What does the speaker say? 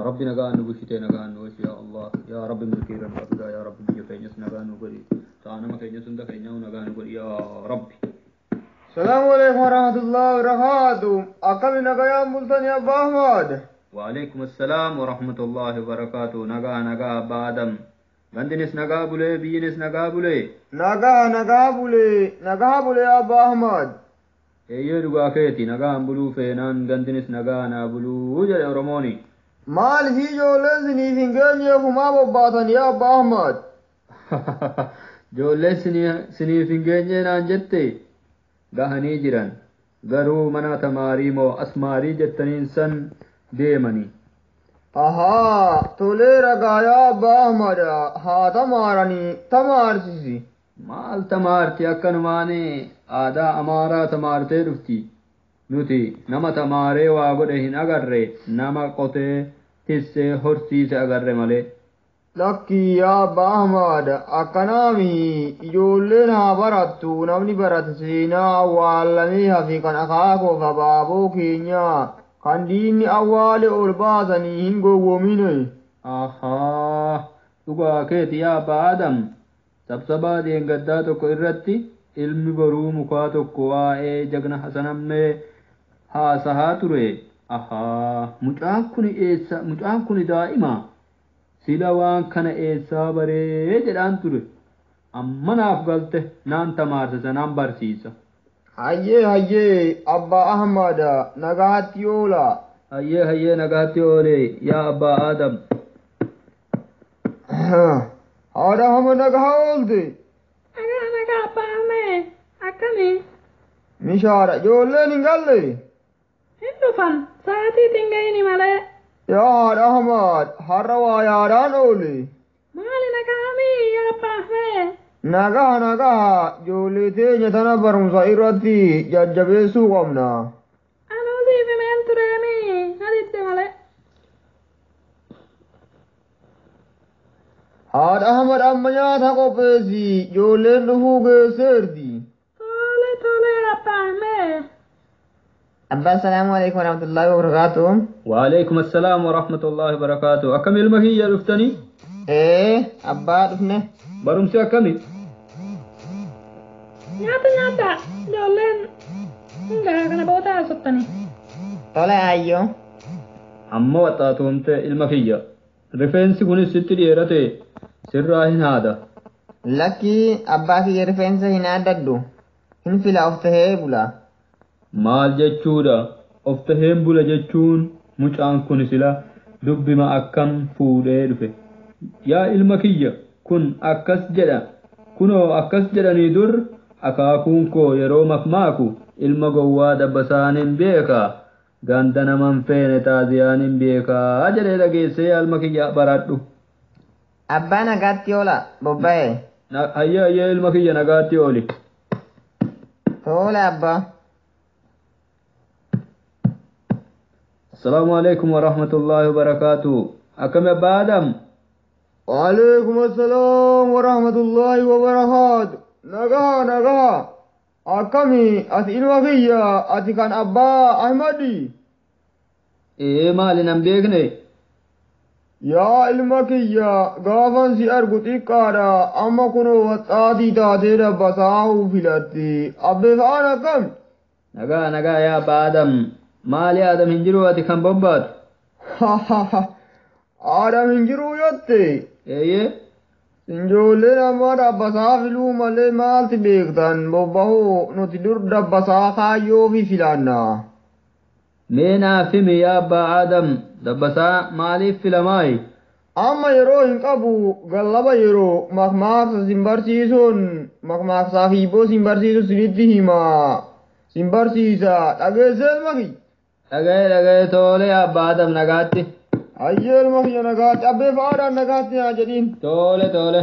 Rabbi nagaan nu bulchitee nagaan nu oolchi yaa Allah. Yaa Rabbi milkii irra nu qabdaa yaa Rabbi biyya keenyas nagaan nu godhi. Ta'a nama keenyas hunda keenyaa nagaan nu godhi yaa Rabbi. Salaamu alaikum warahmatullahi wabarakatuh. Akkami nagayaan bultanii Abbaa Ahmad? وعليكم السلام ورحمة الله وبركاته. Nagaa nagaa Abbaa Adam. Gandinis nagaa bulee biyyinis nagaa bulee. Nagaa nagaa bulee nagaa bulee Abbaa Ahmad. Eeyyee dhugaa keeti nagaan buluu feenaan gandinis nagaa naa buluu jedhe Oromooni. Maal fi ijoolleen siniif hin geenyeef humaa bobbaatan yaa Abbaa Ahmad? Ijoolleen siniif hin geenye naan jette gahanii jiran garuu mana tamaarii moo asmaarii jettaniin san deemani. Ahaa tolee ragaa yaa Abbaa Ahmad haa tamaaranii tamaarsisi. Maal tamaarti akkanumaan aadaa amaaraa tamaartee dhufti. Nuti nama tamaaree waa godhe hin agarre nama qotee tissee horsiise agarre malee. Lakkii yaa Abbaa Ahmad akkanaami ijoolleen haa barattu namni barate seenaa awwaalamee hafe kan akaakoof abaaboo keenyaa kan diinni awwaale ol baasanii hin gowwoomine. Ahaa dhugaa keeti yaa Abbaa Adam. Sabsabaa deengaddaa tokko irratti ilmi boruu mukaa tokko waa'ee jagna Hasanammee haasahaa ture. Ahaa mucaan kun eessa mucaan kun daa'ima sila waan kana eessaa baree jedhaan ture. Amma naaf galte naan tamaarsisa naan barsiisa. Hayyee hayyee Abbaa Ahmad nagaatti oola. Hayyee hayyee nagaatti oolee yaa Abbaa Adam. Haadha Ahmad nagaa oolte. Nagaa nagaa Abbaa Ahmed akkami? Mishaadha ijoolleen hin galle. Hin dhufan sa'aatiitti hin ga'ini malee. Yaa haadha Ahmad har'a waa yaadaan oole. Maali nagaamii yaa Abbaa Ahmed? Nagaa nagaa ijoollee teenya tana barumsa irratti jajjabeessuu qabna. Anuu siif himeen tureemii na didde malee. Haadha Ahmad amma nyaata qopheessi ijoolleen dhufuu geesseerti. Tole tole Abbaa Ahmed. Abbaa salaamu alaikum warahmatullahi wabarakatuh. وعليكم السلام ورحمة الله وبركاته. Akkam ilma kiyya dhuftanii? Ee abbaa dhufne. Barumsi akkami? Nyaata nyaata ijoolleen hin gahaa kana booda haasottanii. Tole ayyoo. Amma waxxaatoomte ilma kiyya. Rifeensi kunis sitti dheerate sirraa hin haada. Lakkii abbaa kiyya rifeensa hin haadadhu. Hin fila of tahee bula. Maal jechuudha? Of taheen bula jechuun mucaan kun sila dubbima akkam fuudhee dhufe. Yaa ilma kiyya kun akkas jedha. Kunoo akkas jedhanii dur akaakuun koo yeroo makmaaku ilma gowwaa dabbasaan hin beekaa. Ganda naman feene taaziyaan hin beekaa jedhee dhageessee yaa ilma kiyya baradhu. Abbaa nagaatti oola bobba'e. Hayyee hayyee ilma kiyya nagaatti ooli. Tole abbaa. السلام عليكم ورحمة الله وبركاته. Akkam Abbaa Adam? وعليكم السلام ورحمة الله وبركاته. Nagaa nagaa. Akkami ati ilma kiyya ati kan Abbaa Ahmadi. Ee maali nan beekne? Yaa ilma kiyya gaafan si argu xiqqaadha amma kunoo waxxaatii taatee dabbasaa'uu filatti. Abbee fa'aan akkami? Nagaa nagaa yaa Abbaa Adam. Maali Adam hin jiru ati kan bobbaatu? Adam hin jiruu jette. Eeyyee. Ijoolleen ammaa dabbasaa filuu malee maalti beektan bobbahoo nuti dur dabbasaa kaayyoo fi filanna. Mee naaf himi yaa Abbaa Adam dabbasaa maaliif filamaayi? Amma yeroo hin qabu gallaba yeroo makmaaksa sin barsiisuun makmaaksaa fi hibboo sin barsiisu sinitti hima. Sin barsiisa dhageessee ilma kiyya. Dhaga'ee dhaga'ee tole yaa Abbaa Adam nagaatti. Hayyee ilma kiyya nagaatti abbee fa'aadhaan nagaatti naa jedhiin. Tole tole.